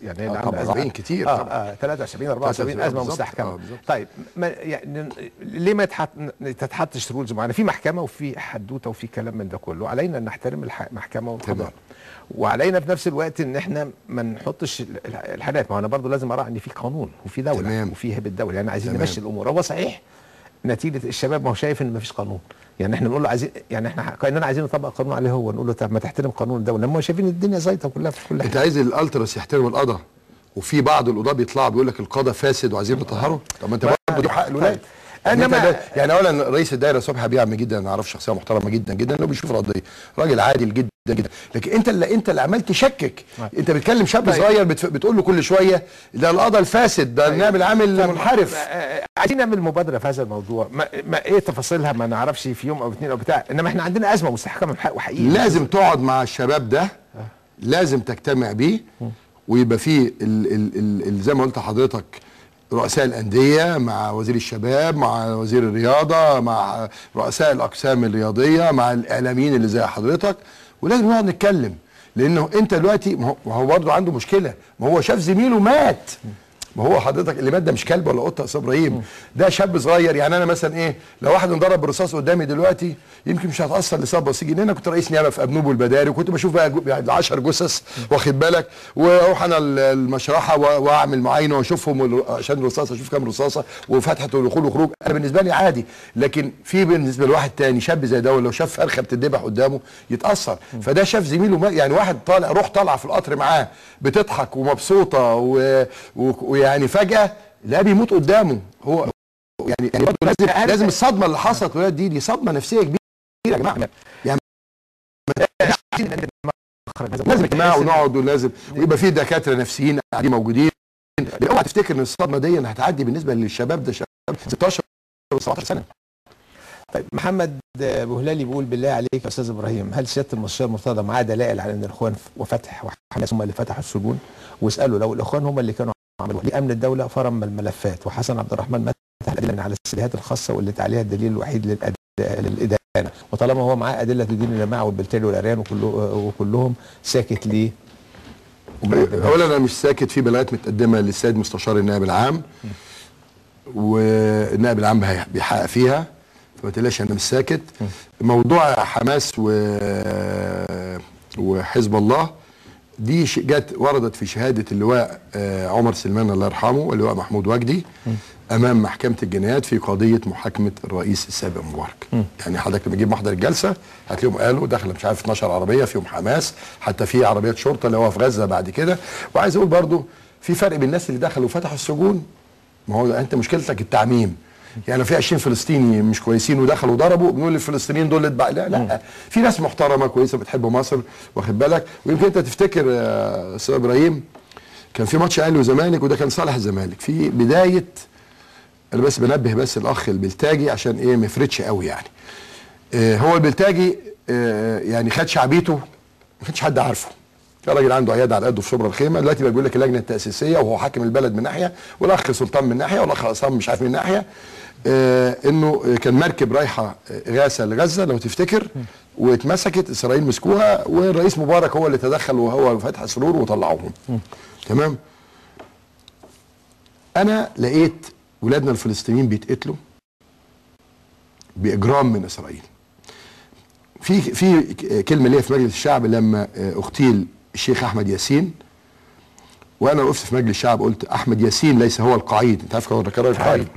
يعني اللي عامله ازمة كتير طبعا 73 74 ازمة مستحكمه. طيب ما يعني ليه ما تتحطش rules معينة؟ في محكمة وفي حدوتة وفي كلام من ده كله، علينا ان نحترم المحكمة والقضاء، وعلينا في نفس الوقت ان احنا ما نحطش الحالات. ما انا برضو لازم اراعي ان في قانون وفي دولة. تمام. وفي هيبة دولة، يعني عايزين نمشي الامور. هو صحيح نتيجة الشباب ما هو شايف ان ما فيش قانون، يعني احنا بنقول له عايزين، يعني احنا كاننا عايزين نطبق قانون عليه هو، نقول له طب ما تحترم قانون الدولة، لما هو شايفين الدنيا زيطه كلها في كل حاجة. انت عايز الالتراس يحترم القضاء، وفي بعض القضاة بيطلعوا بيقول لك القضاء فاسد وعايزين نطهره. طب ما انت برضه حق الولاد. انما يعني اولا رئيس الدايرة صبحي بيعمل جدا، انا اعرف شخصية محترمه جدا جدا، لو بيشوف القضية راجل عادل جدا جدا، لكن انت اللي عمال تشكك. انت بتكلم شاب صغير بتقول له كل شوية ده القضاء الفاسد، ده النائب العام المنحرف. عايزين نعمل مبادرة في هذا الموضوع، ما ايه تفاصيلها ما نعرفش في يوم او اثنين او بتاع، انما احنا عندنا ازمة مستحكمه وحقيقي لازم تقعد مع الشباب ده، لازم تجتمع بيه، ويبقى فيه زي ما قلت لحضرتك رؤساء الأندية مع وزير الشباب مع وزير الرياضة مع رؤساء الأقسام الرياضية مع الإعلاميين اللي زي حضرتك، ولازم نقعد نتكلم. لأنه أنت دلوقتي ما هو برضه عنده مشكلة، ما هو شاف زميله مات. ما هو حضرتك اللي مات ده مش كلب ولا قطة يا استاذ ابراهيم، ده شاب صغير. يعني انا مثلا ايه، لو واحد انضرب برصاص قدامي دلوقتي يمكن مش هتاثر لسبب بسيط جدا. انا كنت رئيس نيابة في ابنوب والبداري، وكنت بشوف بقى 10 جثث واخد بالك، واروح انا المشرحه واعمل معاينة واشوفهم عشان الرصاصة، اشوف كام رصاصة وفتحه ودخول وخروج. انا بالنسبة لي عادي، لكن في بالنسبة لواحد تاني شاب زي ده لو شاف فرخة بتتذبح قدامه يتاثر. فده شاف زميله، يعني واحد طالع روح طالعه في القطر معاه بتضحك ومبسوطة ويعني فجأة لا بيموت قدامه هو. يعني برضه لازم الصدمة اللي حصلت للولاد دي صدمة نفسية كبيرة يا جماعة. يعني لازم اجتماع ونقعد، ولازم ويبقى في دكاترة نفسيين قاعدين موجودين. اوعى تفتكر ان الصدمة دي هتعدي بالنسبة للشباب، ده شباب 16 و17 سنة. طيب محمد ابو هلالي بيقول بالله عليك يا استاذ ابراهيم، هل سيادة المستشار مرتضى معاه دلائل على ان الاخوان وفتح وحماس هم اللي فتحوا السجون؟ واساله لو الاخوان هم اللي كانوا عملوه ليه امن الدولة فرم الملفات، وحسن عبد الرحمن مسح الادلة من على السيديهات الخاصة واللي عليها الدليل الوحيد للادانه، وطالما هو معاه ادلة تدين الجماعة والبلتالي والعريان وكلهم ساكت ليه؟ اولا انا مش ساكت، في بلاغات متقدمة للسيد مستشار النائب العام، والنائب العام بيحقق فيها، فما تقلقش انا مش ساكت. موضوع حماس وحزب الله دي جت وردت في شهادة اللواء عمر سلمان الله يرحمه واللواء محمود وجدي امام محكمة الجنايات في قضية محاكمة الرئيس السابق مبارك. يعني حضرتك لما تجيب محضر الجلسة هتلاقيهم قالوا دخل مش عارف 12 عربية فيهم حماس، حتى في عربيات شرطه اللي هو في غزة بعد كده. وعايز اقول برضو في فرق بين الناس اللي دخلوا وفتحوا السجون، ما هو انت مشكلتك التعميم. يعني لو في 20 فلسطيني مش كويسين ودخلوا وضربوا بنقول للفلسطينيين دول اتبع، لا لا، في ناس محترمه كويسة بتحب مصر واخد بالك. ويمكن انت تفتكر يا استاذ ابراهيم كان في ماتش اهلي وزمالك، وده كان صالح الزمالك في بداية، انا بس بنبه بس الاخ البلتاجي عشان ايه ما يفرتش قوي يعني. هو البلتاجي يعني خد شعبيته ما كانش حد عارفه، راجل عنده عيادة على قده في شبرا الخيمة، دلوقتي بقى بيقول لك اللجنة التاسيسية وهو حاكم البلد من ناحية، والاخ سلطان من ناحية، والاخ عصام مش عارف من ناحية. انه كان مركب رايحة اغاثه لغزة لو تفتكر، واتمسكت اسرائيل مسكوها، والرئيس مبارك هو اللي تدخل وهو فتح سرور وطلعوهم. تمام. انا لقيت ولادنا الفلسطينيين بيتقتلوا باجرام من اسرائيل. في كلمة ليا في مجلس الشعب لما اغتيل الشيخ احمد ياسين، وانا وقفت في مجلس الشعب قلت احمد ياسين ليس هو القعيد، انت عارف كان القعيد،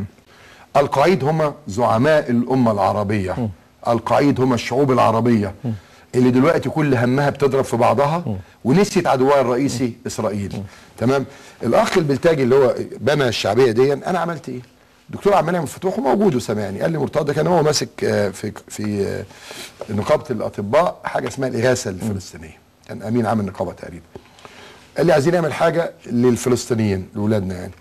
القعيد هم زعماء الامة العربية، القعيد هم الشعوب العربية اللي دلوقتي كل همها بتضرب في بعضها ونسيت عدوها الرئيسي اسرائيل. تمام. الاخ البلتاجي اللي هو بنى الشعبية دي، انا عملت ايه؟ الدكتور عبد المنعم فتوح موجود وسامعني، قال لي مرتضى كان هو ماسك في نقابة الاطباء حاجة اسمها الاغاثة الفلسطينية، كان امين عام النقابة تقريبا. قال لي عايزين نعمل حاجة للفلسطينيين لاولادنا يعني.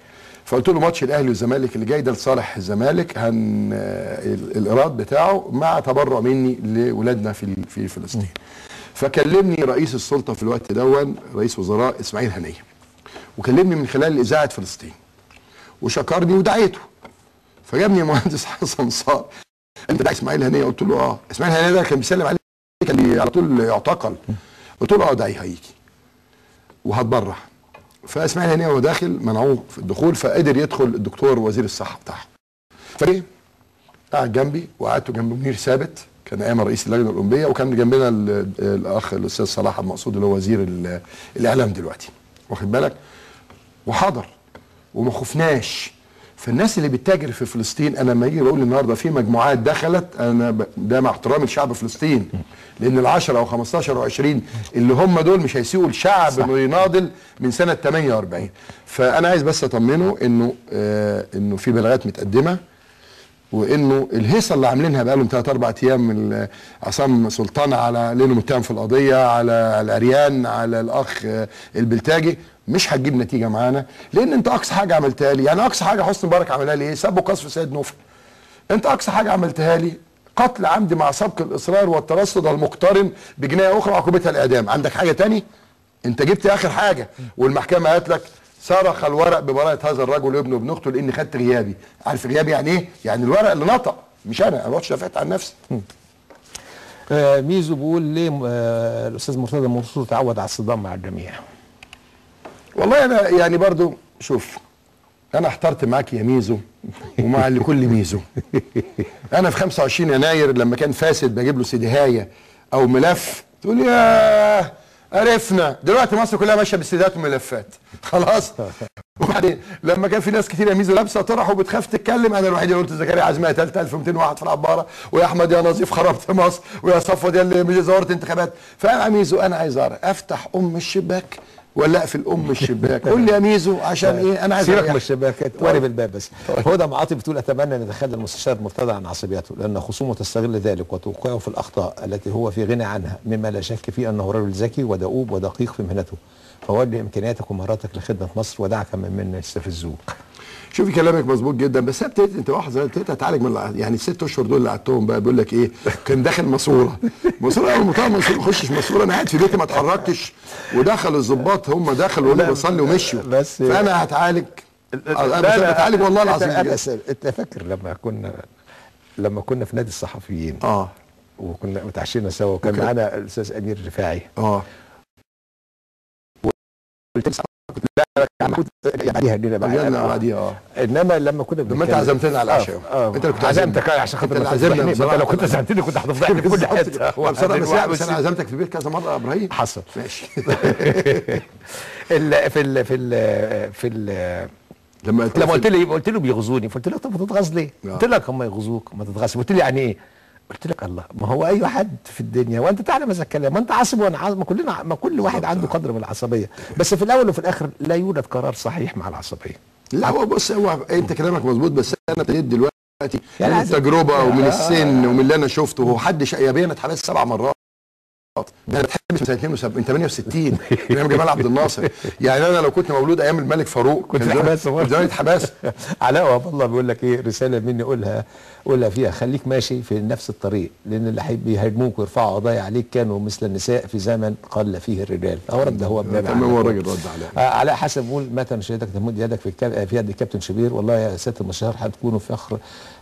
فقلت له ماتش الاهلي والزمالك اللي جاي ده لصالح الزمالك، الايراد بتاعه مع تبرع مني لاولادنا في فلسطين. فكلمني رئيس السلطة في الوقت دون رئيس وزراء اسماعيل هنيه، وكلمني من خلال اذاعة فلسطين وشكرني ودعيته. فجابني مهندس حسن صار، انت داعي اسماعيل هنيه؟ قلت له اه. اسماعيل هنيه ده كان بيسلم عليه، كان على طول يعتقل. قلت له اه داعي هيجي وهتبرع. فاسماعيل هنيه وهو داخل منعوه في الدخول، فقدر يدخل الدكتور وزير الصحة بتاعه. فجه قعد جنبي، وقعدته جنب منير ثابت كان ايام رئيس اللجنة الاولمبية، وكان جنبنا الاخ الاستاذ صلاح عبد المقصود اللي هو وزير الاعلام دلوقتي، واخد بالك، وحضر وما خفناش. فالناس اللي بتتاجر في فلسطين، انا لما اجي بقول النهارده في مجموعات دخلت، انا ده مع احترامي لشعب فلسطين، لان ال 10 او 15 او 20 اللي هم دول مش هيسيئوا الشعب انه يناضل من سنة 48. فانا عايز بس اطمنه انه انه في بلاغات متقدمة، وانه الهيصه اللي عاملينها بقى لهم 3 4 ايام من عصام سلطان على لينو متهم في القضية، على العريان، على الاخ البلتاجي، مش هتجيب نتيجة معانا. لان انت اقصى حاجة عملتها لي، يعني اقصى حاجة حسني مبارك عملها لي ايه؟ سب وقذف سيد نوفل. انت اقصى حاجة عملتها لي قتل عمد مع سبق الاصرار والترصد المقترن بجنايه اخرى عقوبتها الاعدام. عندك حاجة تاني؟ انت جبت اخر حاجة، والمحكمة قالت لك صرخ الورق ببراءه هذا الرجل وابنه وابن اخته لان خدت غيابي. عارف غيابي يعني ايه؟ يعني الورق اللي نطق، مش انا ما رحتش دافعت عن نفسي. ميزو بيقول ليه الاستاذ مرتضى منصور تعود على الصدام مع الجميع؟ والله انا يعني برضو شوف، انا احترت معاك يا ميزو ومع اللي كل ميزو. انا في 25 يناير لما كان فاسد بجيب له سيديهايه او ملف، تقول يا عرفنا. دلوقتي مصر كلها ماشية بالسيدات وملفات خلاص. وبعدين لما كان في ناس كتير يا ميزو لابسه طرح وبتخاف تتكلم، انا الوحيد اللي قلت زكريا عزمي قتلت 1201 في العبارة، ويا احمد يا نظيف خربت مصر، ويا صفوت يا اللي زورت انتخابات. فانا ميزو انا عايز اعرف افتح ام الشباك ولا اقفل ام الشباك؟ قول لي يا ميزو عشان ايه؟ انا عايز سيبك من الشباك، وارب الباب بس. هدى معاطي بتقول اتمنى ان يتخلى المستشار مرتضى عن عصبيته، لان خصومه تستغل ذلك وتوقعه في الاخطاء التي هو في غنى عنها، مما لا شك فيه انه رجل ذكي ودؤوب ودقيق في مهنته، فوجه امكانياتك ومهاراتك لخدمة مصر ودعك من يستفزوك. شوفي كلامك مظبوط جدا، بس ابتديت انت واحد ابتديت اتعالج من يعني الست اشهر دول اللي قعدتهم بقى. بيقول لك ايه؟ كان داخل ماسوره، ماسوره اول ما طلع ما اخشش ماسوره، انا قاعد في بيتي ما اتحركتش، ودخل الظباط هم دخلوا وقالوا بصلي ومشوا. فانا هتعالج، انا بتعالج والله العظيم. انت فاكر لما كنا في نادي الصحفيين وكنا اتعشينا سوا، وكان معانا الاستاذ امير رفاعي قلت لا بعديها. انما لما كنا لما انت عزمتنا على العشاء، انت اللي كنت عزمتك عشان خاطر انت لو كنت عزمتني كنت هتفضحني في كل حتة. بس انا عزمتك في البيت كذا مرة يا ابراهيم. حصل ماشي. في ال في ال في ال لما قلت لي قلت له بيغزوني، فقلت له طب تتغاظ ليه؟ قلت لك هم يغزوك ما تتغاظش. قلت لي يعني ايه؟ قلت لك الله، ما هو اي حد في الدنيا، وانت تعلم هذا الكلام، ما انت عصبي وانا عصبي، ما كلنا، ما كل واحد عنده قدر من العصبية، بس في الاول وفي الاخر لا يوجد قرار صحيح مع العصبية. لا هو بص، هو انت كلامك مظبوط، بس انا ابتديت دلوقتي يعني من التجربة ومن السن ومن اللي انا شفته. هو حد يا بيه انا اتحبست 7 مرات، ده انا اتحبس من سنة 72 من 68 من ايام جمال عبد الناصر. يعني انا لو كنت مولود ايام الملك فاروق كنت اتحبست برضه، زمان اتحبست. علاء وهب الله بيقول لك ايه؟ رسالة مني قولها فيها خليك ماشي في نفس الطريق، لان اللي بيهاجموك ويرفعوا قضايا عليك كانوا مثل النساء في زمن قل فيه الرجال. هو رد، هو تمام، هو الراجل رد عليا. علاء حسن بيقول متى نشيدك تمد يدك في يد الكابتن شوبير؟ والله يا سيادة المستشار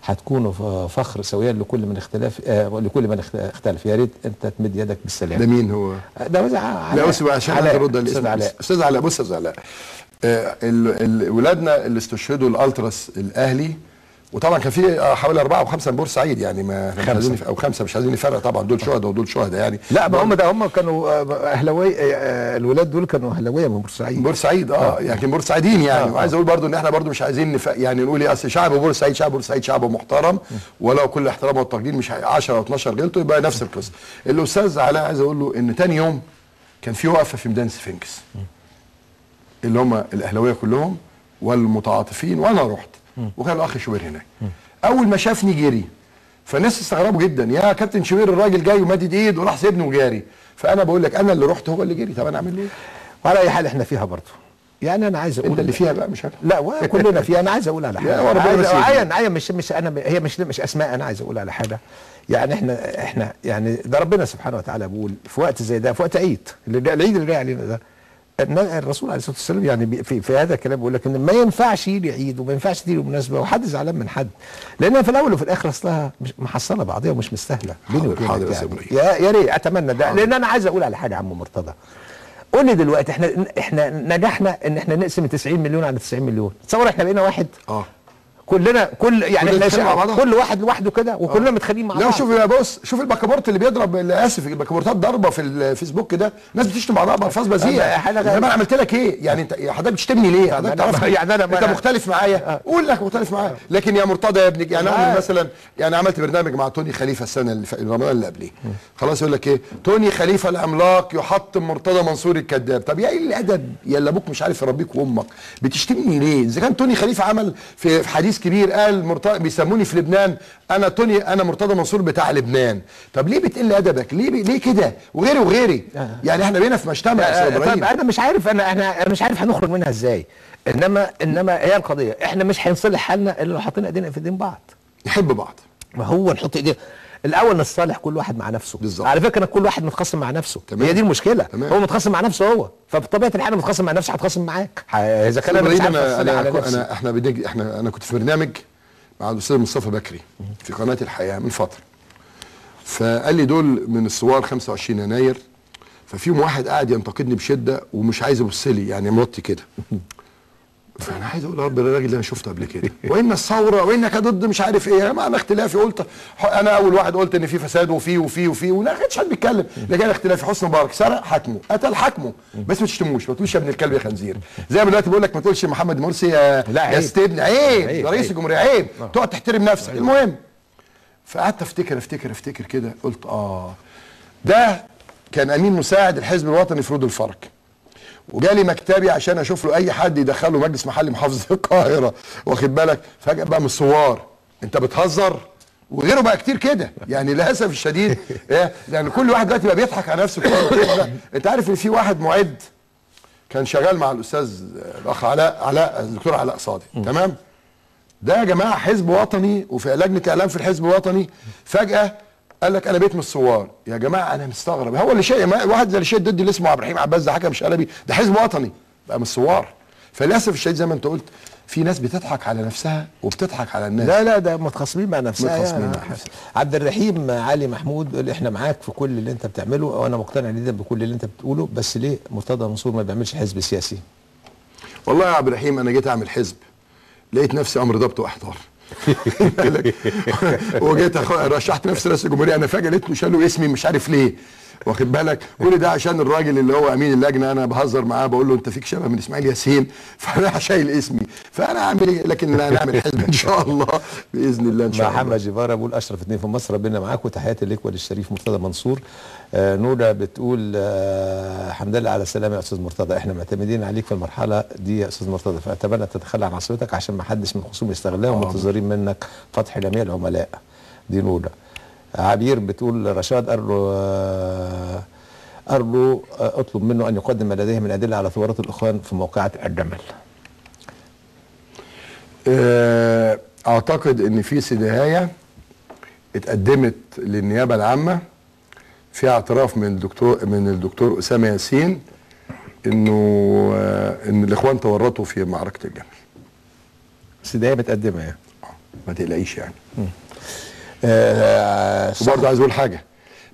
هتكونوا فخر سويا لكل من اختلاف، لكل من اختلف، يا ريت انت تمد يدك بالسلام. ده مين هو؟ ده علاء. لا بس عشان ارد الاستاذ علاء. استاذ علاء، بص يا استاذ علاء، ولادنا اللي استشهدوا الالتراس الاهلي، وطبعا كان في حوالي 4 أو 5 من بورسعيد، يعني ما مش عايزين او 5، مش عايزين نفرق طبعا، دول شهداء ودول شهداء يعني. لا ما هم ده هم كانوا اهلاويه، الولاد دول كانوا اهلاويه من بورسعيد. بورسعيد يعني بورسعيدين يعني. وعايز اقول برضو ان احنا برضو مش عايزين يعني نقول ايه، اصل شعب بورسعيد شعب بورسعيد شعب محترم، ولو كل احترام والتقدير، مش 10 او 12 غلطوا يبقى نفس القصة. الاستاذ علاء عايز اقول له ان تاني يوم كان في وقفه في ميدان سفنكس، اللي هم الاهلاوية كلهم والمتعاطفين، وانا رحت، وكان الاخ شوبير هناك. اول ما شافني جري، فالناس استغربوا جدا، يا كابتن شوبير الراجل جاي ومادد ايد وراح سيبني وجاري. فانا بقول لك انا اللي رحت هو اللي جري، طب انا اعمل ايه؟ وعلى اي حال احنا فيها برضه، يعني انا عايز اقول انت اللي فيها بقى مش انا. لا وكلنا فيها. انا عايز اقول على حاجة، عين مش انا، هي مش اسماء، انا عايز اقول على حاجة. يعني احنا يعني ده ربنا سبحانه وتعالى بيقول في وقت زي ده، في وقت عيد، العيد اللي جاي علينا ده، الرسول عليه الصلاة والسلام يعني في هذا الكلام بيقول لك ان ما ينفعش يجي عيد وما ينفعش تيجي مناسبة وحد زعلان من حد، لان في الاول وفي الاخر اصلها مش محصله بعضيها ومش مستاهلة. بيني وبينك يعني. يا ريت اتمنى ده، لان انا عايز اقول على حاجة يا عم مرتضى. قول لي دلوقتي احنا نجحنا ان احنا نقسم 90 مليون على 90 مليون، تصور احنا بقينا واحد؟ كلنا كل يعني احنا كل واحد لوحده كده وكلنا متخانقين مع بعض. لا شوف يا بص، شوف البكابورت اللي بيضرب، اسف البكابورتات ضربه في الفيسبوك ده، ناس بتشتم بعضها بالفاظ بذيئة. انا عملت لك ايه؟ يعني انت حضرتك بتشتمني ليه؟ حضرتك تعرف يعني انا انت مختلف معايا، قول لك مختلف معايا، لكن يا مرتضى يا ابني يعني انا مثلا يعني عملت برنامج مع توني خليفة السنة اللي رمضان اللي قبليه، خلاص يقول لك ايه؟ توني خليفة العملاق يحطم مرتضى منصور الكذاب. طب يا ايه الادب يا اللي ابوك مش عارف يربيك وامك، بتشتمني ليه؟ اذا كان توني خليفة عمل في حديث كبير قال مرتضى بيسموني في لبنان انا توني، انا مرتضى منصور بتاع لبنان. طب ليه بتقل ادبك؟ ليه كده؟ وغيري وغيري. يعني احنا بقينا في مجتمع يا استاذ ابراهيم. طب انا مش عارف، انا مش عارف هنخرج منها ازاي. انما هي القضية احنا مش هنصلح حالنا الا لو حاطين ايدينا في ايدين بعض، نحب بعض. ما هو نحط ايدينا الاول، نصالح كل واحد مع نفسه. بالظبط. على فكرة كل واحد متخاصم مع نفسه. تمام. هي دي المشكلة. تمام. هو متخاصم مع نفسه هو، فبطبيعه الحال متخاصم مع نفسه هتخاصم معاك. اذا كان انا مش عارف اصلح على نفسي. انا انا كنت في برنامج مع الاستاذ مصطفى بكري في قناة الحياة من فترة، فقال لي دول من الثوار 25 يناير، ففيهم واحد قاعد ينتقدني بشده ومش عايز يبص لي، يعني موطي كده. فانا عايز اقول يا رب الراجل ده انا شفته قبل كده، وان الثورة وانك ضد مش عارف ايه، معنى اختلافي قلت انا اول واحد قلت ان في فساد وفي وفي وفي وما كانش حد بيتكلم، لكن انا اختلافي حسني مبارك سرق حاكمه، قتل حاكمه، بس ما تشتموش، ما تقولش يا ابن الكلب يا خنزير، زي ما دلوقتي بقول لك ما تقولش محمد مرسي يا استبن، عيب، رئيس الجمهورية عيب، تقعد تحترم نفسك. المهم فقعدت افتكر افتكر افتكر كده، قلت ده كان امين مساعد الحزب الوطني في رود الفرج، وجالي مكتبي عشان اشوف له اي حد يدخله مجلس محلي محافظة القاهرة، واخد بالك؟ فجاة بقى من الثوار، انت بتهزر؟ وغيره بقى كتير كده، يعني للاسف الشديد لان كل واحد دلوقتي بقى بيضحك على نفسه كده. انت عارف ان في واحد معد كان شغال مع الاستاذ الاخ علاء الدكتور علاء صادق، تمام؟ ده يا جماعة حزب وطني وفي لجنة اعلام في الحزب الوطني، فجاة قال لك انا بقيت من الثوار. يا جماعة انا مستغرب، هو اللي شيء واحد زي اللي شيء ضد اللي اسمه عبد الرحيم عباس ده حكم شلبي، ده حزب وطني بقى من الثوار. فللاسف الشديد زي ما انت قلت في ناس بتضحك على نفسها وبتضحك على الناس. لا لا ده متخاصمين مع نفسها. متخاصمين مع نفسها. عبد الرحيم علي محمود يقول احنا معاك في كل اللي انت بتعمله، وانا مقتنع جدا بكل اللي انت بتقوله، بس ليه مرتضى منصور ما بيعملش حزب سياسي؟ والله يا عبد الرحيم انا جيت اعمل حزب لقيت نفسي امر ضبط واحضار. وجيت رشحت نفسي رئيس الجمهورية، انا فجاة لقيته شالوا اسمي مش عارف ليه، واخد بالك؟ كل ده عشان الراجل اللي هو امين اللجنة انا بهزر معاه بقول له انت فيك شبه من اسماعيل ياسين، فراح شايل اسمي، فانا اعمل ايه؟ لكن لا نعمل حزب ان شاء الله باذن الله ان شاء الله. محمد جيفارا بيقول اشرف اتنين في مصر، ربنا معاك وتحياتي لك وللشريف مرتضى منصور. نوره بتقول الحمد لله على السلامة يا استاذ مرتضى، احنا معتمدين عليك في المرحلة دي يا استاذ مرتضى، فاتمنى تتخلى عن عصبيتك عشان ما حدش من الخصوم يستغلها، ومنتظرين منك فتح جميع العملاء. دي نوره. عبير بتقول رشاد أرجو اطلب منه ان يقدم ما لديه من ادلة على ثورات الاخوان في موقعة الجمل. اعتقد ان في سدايه اتقدمت للنيابه العامة فيها اعتراف من الدكتور اسامة ياسين انه ان الاخوان تورطوا في معركة الجمل. سدايه متقدمة يعني. ما تقلقيش يعني. وبرضه عايز اقول حاجة،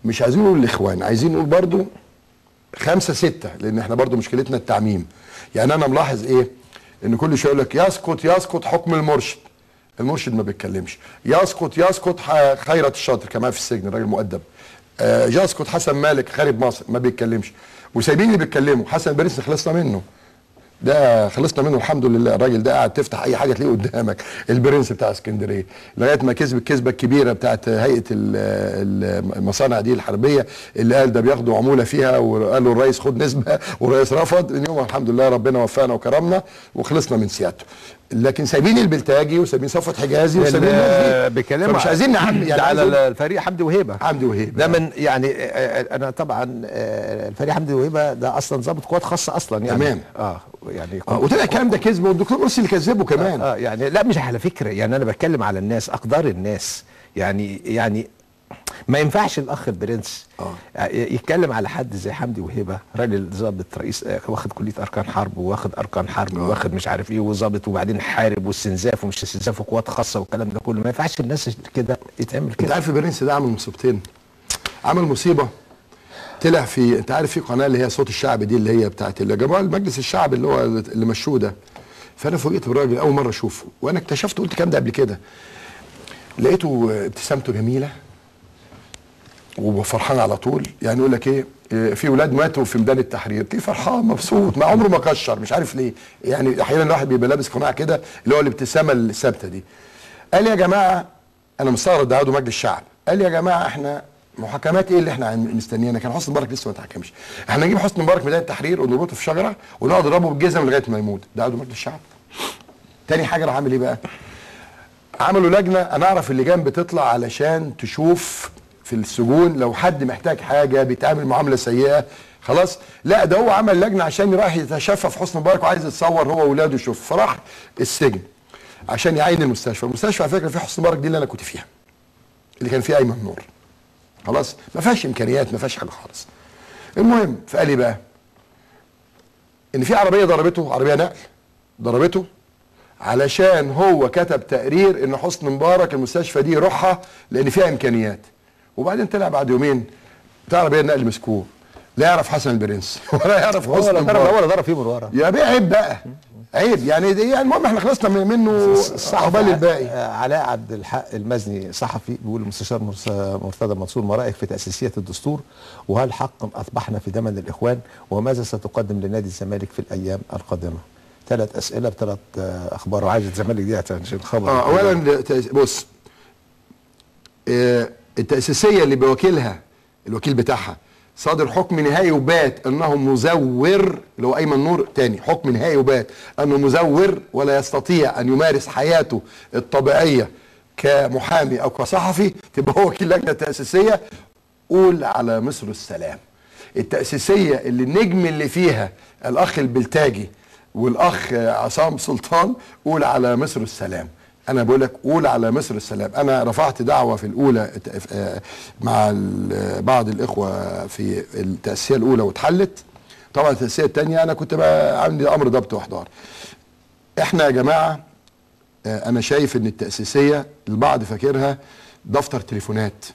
مش عايزين نقول الاخوان، عايزين نقول برضه 5 6، لان احنا برضه مشكلتنا التعميم. يعني انا ملاحظ ايه؟ ان كل شوية يقول لك يسقط يسقط حكم المرشد، المرشد ما بيتكلمش، يسقط يسقط خيرت الشاطر كمان في السجن الراجل مؤدب، يسقط حسن مالك خارب مصر ما بيتكلمش، وسايبين اللي بيتكلموا. حسن باريس خلصنا منه، ده خلصنا منه الحمد لله. الراجل ده قاعد تفتح اي حاجة تلاقيه قدامك، البرنس بتاع اسكندرية، لغاية ما كسب الكسبه الكبيرة بتاعت هيئة المصانع دي الحربية اللي قال ده بياخدوا عمولة فيها، وقالوا الرئيس خد نسبه والرئيس رفض. من يوم الحمد لله ربنا وفقنا وكرمنا وخلصنا من سيادته. لكن سايبين البلتاجي وسايبين صفوت حجازي وسايبين الناس دي، مش عايزين نعمم يعني على الفريق حمدي وهيبة. حمدي وهيبة ده من يعني انا طبعا الفريق حمدي وهيبة ده اصلا ضابط قوات خاصة اصلا يعني. تمام. يعني وطلع الكلام ده كذب، والدكتور مرسي اللي كذبه كمان. يعني لا مش على فكرة، يعني انا بتكلم على الناس، اقدار الناس، يعني ما ينفعش الاخ البرنس يتكلم على حد زي حمدي وهيبة، راجل ضابط رئيس واخد كليه اركان حرب وواخد اركان حرب وواخد مش عارف ايه وظابط، وبعدين حارب واستنزاف ومش استنزاف وقوات خاصة والكلام ده كله. ما ينفعش الناس كده يتعمل كده. انت عارف البرنس ده عمل مصيبتين. عمل مصيبة طلع في، انت عارف في قناة اللي هي صوت الشعب دي اللي هي بتاعت اللي جماعة المجلس الشعب اللي هو اللي مشوه ده. فانا فوجئت بالراجل اول مرة اشوفه، وانا اكتشفت قلت الكلام ده قبل كده، لقيته ابتسامته جميلة وفرحان على طول. يعني يقول لك ايه، في ولاد ماتوا في ميدان التحرير، تلاقيه فرحان مبسوط، ما عمره ما كشر، مش عارف ليه. يعني احيانا الواحد بيبقى لابس قناع كده اللي هو الابتسامة الثابتة دي. قال يا جماعة، انا مستغرب ده عضو مجلس الشعب، قال يا جماعة احنا محاكمات ايه اللي احنا مستنيينها؟ كان حسني مبارك لسه ما اتحكمش، احنا نجيب حسني مبارك ميدان التحرير ونربطه في شجرة ونقعد نضربه بالجزم لغاية ما يموت. ده عضو مجلس الشعب. تاني حاجة راح عامل ايه بقى؟ عملوا لجنة، انا اعرف اللجان بتطلع علشان تشوف في السجون لو حد محتاج حاجة، بيتعامل معاملة سيئه، خلاص. لا ده هو عمل لجنة عشان رايح يتشفى في حسني مبارك وعايز يتصور هو واولاده يشوف، فراح السجن عشان يعين المستشفى. المستشفى على فكرة في حسني مبارك دي اللي انا كنت فيها، اللي كان فيها ايمن نور، خلاص ما فيهاش امكانيات، ما فيهاش حاجة خالص. المهم فقال لي بقى ان في عربية ضربته، عربية نقل ضربته، علشان هو كتب تقرير ان حسني مبارك المستشفى دي يروحها لان فيها امكانيات. وبعدين طلع بعد يومين بتاع عربية النقل مسكوه، لا يعرف حسن البرنس ولا يعرف حسني مبارك، ولا ضرب فيه من ورا. يا بيه عيب بقى، عيب يعني. يعني المهم احنا خلصنا منه، عقبال الباقي. علاء عبد الحق المزني صحفي بيقول المستشار مرتضى منصور، ما رايك في تاسيسيه الدستور؟ وهل حقا اصبحنا في زمن الاخوان؟ وماذا ستقدم لنادي الزمالك في الايام القادمة؟ 3 اسئلة بثلاث اخبار، وعايز الزمالك دي عشان الخبر. اولا بص، التأسيسية اللي بوكيلها الوكيل بتاعها صادر حكم نهائي وبات انه مزور، اللي هو ايمن نور، تاني حكم نهائي وبات انه مزور ولا يستطيع ان يمارس حياته الطبيعية كمحامي او كصحفي، تبقى هو وكيل لجنة تأسيسية. قول على مصر السلام. التأسيسية اللي النجم اللي فيها الاخ البلتاجي والاخ عصام سلطان، قول على مصر السلام. انا بقول لك قول على مصر السلام. انا رفعت دعوه في الاولى مع بعض الاخوة في التاسيسية الاولى واتحلت. طبعا التاسيسية الثانية انا كنت بقى عندي امر ضبط واحضار. احنا يا جماعة، انا شايف ان التاسيسية البعض فاكرها دفتر تليفونات،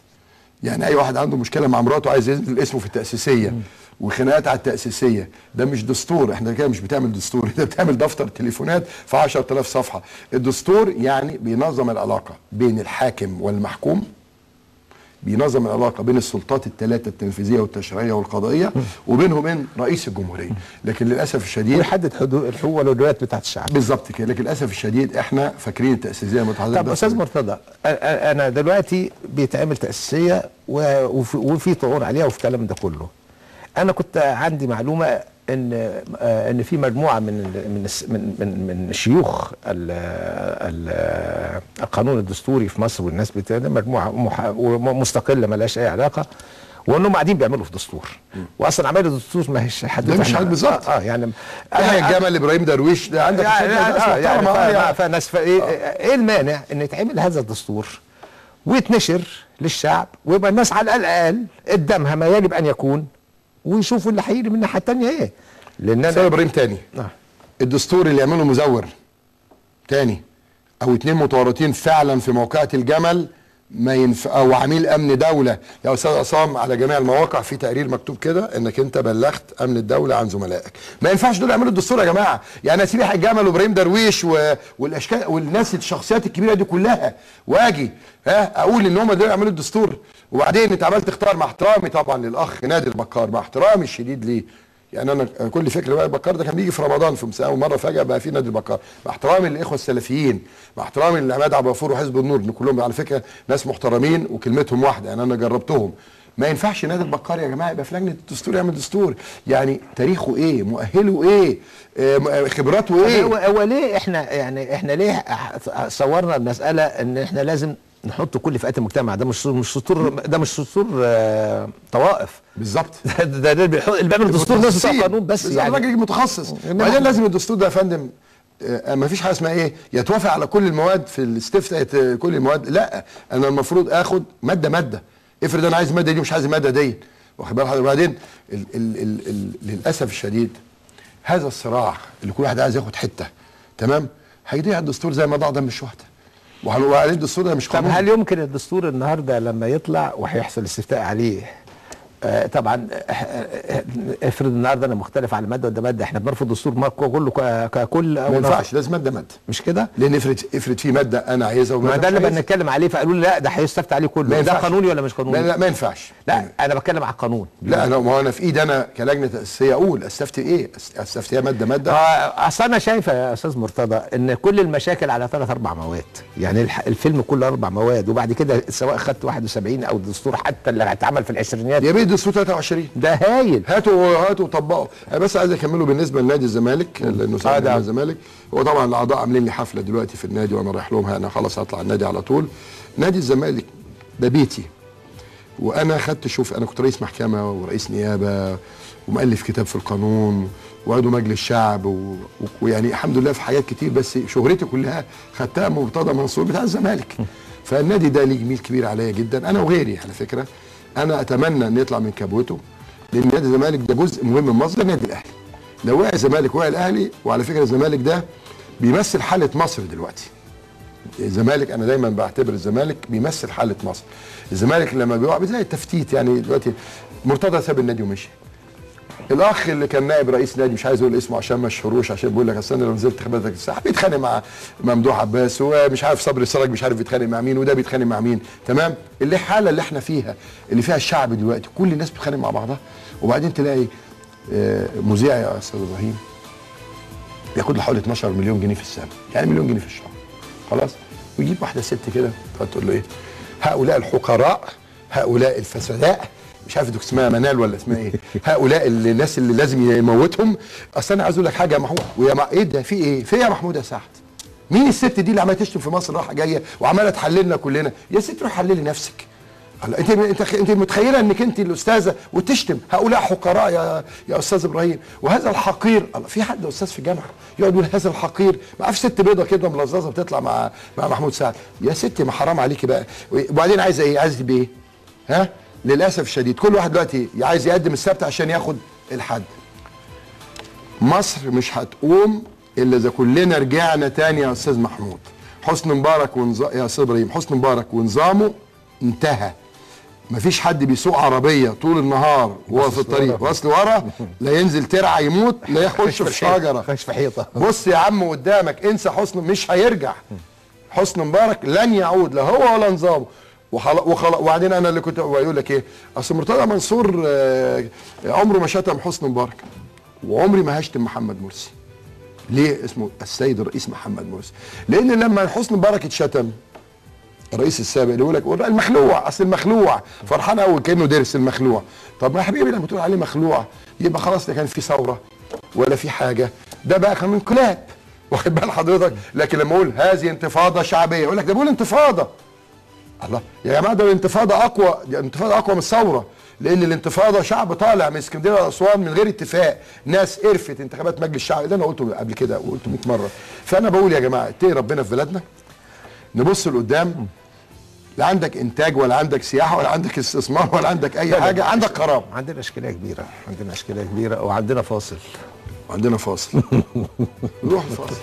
يعني اي واحد عنده مشكلة مع مراته عايز ينزل اسمه في التاسيسية وخناقات على التاسيسية. ده مش دستور، احنا كده مش بتعمل دستور، انت بتعمل دفتر تليفونات في 10000 صفحة. الدستور يعني بينظم العلاقة بين الحاكم والمحكوم، بينظم العلاقة بين السلطات الثلاثة التنفيذية والتشريعيه والقضائية، وبينهم وبين رئيس الجمهورية. لكن للاسف الشديد ويحدد حدود الحقوق والواجبات بتاعت الشعب بالظبط كده. لكن للاسف الشديد احنا فاكرين التاسيسية متحدده. طب استاذ مرتضى، انا دلوقتي بيتعمل تاسيسيه وفي طعون عليها وفي الكلام ده كله. انا كنت عندي معلومة ان في مجموعة من من من من شيوخ القانون الدستوري في مصر والناس مجموعة مستقلة ما لهاش اي علاقة، وانهم قاعدين بيعملوا في دستور، واصلا عملوا الدستور ما هيش حد مش حد بالظبط. يعني الجمل ابراهيم درويش ده عندك يعني فناس ايه المانع ان يتعمل هذا الدستور ويتنشر للشعب ويبقى الناس على الاقل قدامها ما يجب ان يكون، ويشوفوا اللي هيجي من الناحية الثانية ايه. لان انا ابراهيم تاني الدستور اللي يعمله مزور تاني او اتنين متورطين فعلا في موقعة الجمل ما ينفع، او عميل امن دولة. يا استاذ عصام على جميع المواقع في تقرير مكتوب كده انك انت بلغت امن الدولة عن زملائك. ما ينفعش دول يعملوا الدستور يا جماعة. يعني اسيب يحيى الجمل وابراهيم درويش والاشكال والناس الشخصيات الكبيرة دي كلها واجي اقول ان هم دول يعملوا الدستور؟ وبعدين انت عمال تختار، مع احترامي طبعا للاخ نادر بكار، مع احترامي الشديد ليه، يعني انا كل فكرة بقى بكار ده كان بيجي في رمضان في اول مرة فجاة بقى في نادر بكار. مع احترامي للاخوة السلفيين، مع احترامي لعماد عبد الغفور وحزب النور، ان كلهم على فكرة ناس محترمين وكلمتهم واحدة، يعني انا جربتهم. ما ينفعش نادر بكار يا جماعة يبقى في لجنة الدستور يعمل دستور. يعني تاريخه ايه؟ مؤهلة ايه؟ خبراته ايه؟ هو ليه احنا يعني احنا ليه صورنا المسالة ان احنا لازم نحط كل فئات المجتمع؟ ده مش دستور، ده مش دستور طوائف بالظبط. ده اللي بيعمل دستور ناس بتوع قانون بس، يعني راجل متخصص. وبعدين لازم الدستور ده يا فندم ما فيش حاجة اسمها ايه يتوافق على كل المواد في الاستفتاء، كل المواد. لا، انا المفروض اخد مادة مادة. افرض انا عايز المادة دي ومش عايز المادة دي، واخد بالك؟ وبعدين للاسف الشديد هذا الصراع اللي كل واحد عايز ياخد حتة، تمام، هيضيع الدستور زي ما ضاع دم الشهداء. وعليه الدستور ده مش قانون. طب هل يمكن الدستور النهارده لما يطلع وهيحصل استفتاء عليه طبعا افرض النهارده انا مختلف على مادة وده مادة، احنا بنرفض الدستور كله ككل، ما ينفعش، لازم مادة مادة، مش كده؟ لان افرض في مادة انا عايزها ومادة ما ده اللي بنتكلم عليه، فقالوا لي لا ده هيستفتى عليه كله. ده قانوني ولا مش قانوني؟ لا ما ينفعش. لا انا بتكلم على القانون. لا انا ما هو انا في ايدي انا كلجنه تاسيسيه اقول استفتي ايه؟ استفتي مادة مادة. اصل انا شايف يا استاذ مرتضى ان كل المشاكل على 3 4 مواد، يعني الفيلم كله 4 مواد، وبعد كده سواء خدت 71 او الدستور حتى اللي اتعمل في العشرينيات يا بيه الدستور 23 ده هايل، هاتوا وطبقوا. انا بس عايز اكمله بالنسبة لنادي الزمالك، لانه نادي الزمالك هو طبعا الاعضاء عاملين لي حفلة دلوقتي في النادي وانا رايح لهم، انا خلاص هطلع النادي على طول. نادي الزمالك ده بيتي، وانا خدت، شوف انا كنت رئيس محكمة ورئيس نيابة ومؤلف كتاب في القانون وعضو مجلس شعب ويعني الحمد لله في حاجات كتير، بس شهرتي كلها خدتها مرتضى منصور بتاع الزمالك. فالنادي ده ليه جميل كبير عليا جدا، انا وغيري على فكرة. انا اتمنى ان يطلع من كبوته، لان نادي الزمالك ده جزء مهم من مصر، النادي الاهلي. لو وقع الزمالك وقع الاهلي. وعلى فكرة الزمالك ده بيمثل حاله مصر دلوقتي. الزمالك انا دايما بعتبر الزمالك بيمثل حاله مصر. الزمالك لما بيقع بتلاقي التفتيت، يعني دلوقتي مرتضى ساب النادي ومشي. الاخ اللي كان نائب رئيس نادي مش عايز اقول اسمه عشان ما اشهروش، عشان بيقول لك اصل انا لو نزلت خبرتك الساحة بيتخانق مع ممدوح عباس ومش عارف صبري سراج مش عارف بيتخانق مع مين وده بيتخانق مع مين، تمام؟ اللي الحالة اللي احنا فيها اللي فيها الشعب دلوقتي كل الناس بتتخانق مع بعضها، وبعدين تلاقي مذيع يا استاذ ابراهيم بياخد له حوالي 12 مليون جنيه في السنة، يعني مليون جنيه في الشهر، خلاص؟ ويجيب واحدة ست كده تقعد تقول له ايه؟ هؤلاء الحقراء، هؤلاء الفسداء، مش عارف دكتور اسمها منال ولا اسمها ايه، هؤلاء الناس اللي لازم يموتهم. اصل انا عايز اقول لك حاجة يا محمود، ويا ايه ده في ايه؟ في ايه يا محمود يا سعد؟ مين الست دي اللي عماله تشتم في مصر رايحة جاية وعماله تحللنا كلنا؟ يا ست روح حللي نفسك. انت انت انت متخيله انك انت الاستاذة وتشتم هؤلاء حقراء يا استاذ ابراهيم وهذا الحقير. في حد استاذ في الجامعة يقعد يقول هذا الحقير؟ ما اعرفش ست بيضة كده ملظظه بتطلع مع محمود سعد. يا ستي ما حرام عليكي بقى. وبعدين عايزه ايه؟ عايزه تبقي ايه؟ ها؟ للاسف الشديد كل واحد دلوقتي عايز يقدم السبت عشان ياخد الحد. مصر مش هتقوم الا اذا كلنا رجعنا تاني يا استاذ محمود. حسني مبارك يا استاذ ابراهيم، حسني مبارك ونظامه انتهى. مفيش حد بيسوق عربية طول النهار وهو في الطريق واصل ورا لا ينزل ترعه يموت لا يخش في شجرة، خش في حيطة. بص يا عم قدامك، انسى حسني، مش هيرجع. حسني مبارك لن يعود، لا هو ولا نظامه. وبعدين انا اللي كنت بقول لك ايه، اصل مرتضى منصور عمره ما شتم حسني مبارك، وعمري ما هشتم محمد مرسي. ليه اسمه السيد الرئيس محمد مرسي؟ لان لما حسني مبارك اتشتم الرئيس السابق اللي يقول لك المخلوع، اصل المخلوع فرحان قوي كانه درس المخلوع. طب ما يا حبيبي لما تقول عليه مخلوع يبقى خلاص لا كان في ثورة ولا في حاجة، ده بقى كان انقلاب، واخد بال حضرتك؟ لكن لما اقول هذه انتفاضة شعبية يقول لك ده بيقول انتفاضة. الله يا جماعة، ده الانتفاضة اقوى، الانتفاضة اقوى من الثورة، لان الانتفاضة شعب طالع من اسكندرية لاسوان من غير اتفاق، ناس قرفت انتخابات مجلس الشعب اللي انا قلته قبل كده وقلته 100 مرة. فانا بقول يا جماعة اتقي ربنا في بلدنا، نبص لقدام. لا عندك انتاج ولا عندك سياحة ولا عندك استثمار ولا عندك اي حاجة، عندك خراب. عندنا اشكالية كبيرة، عندنا اشكالية كبيرة، وعندنا فاصل. وعندنا فاصل. نروح الفاصل.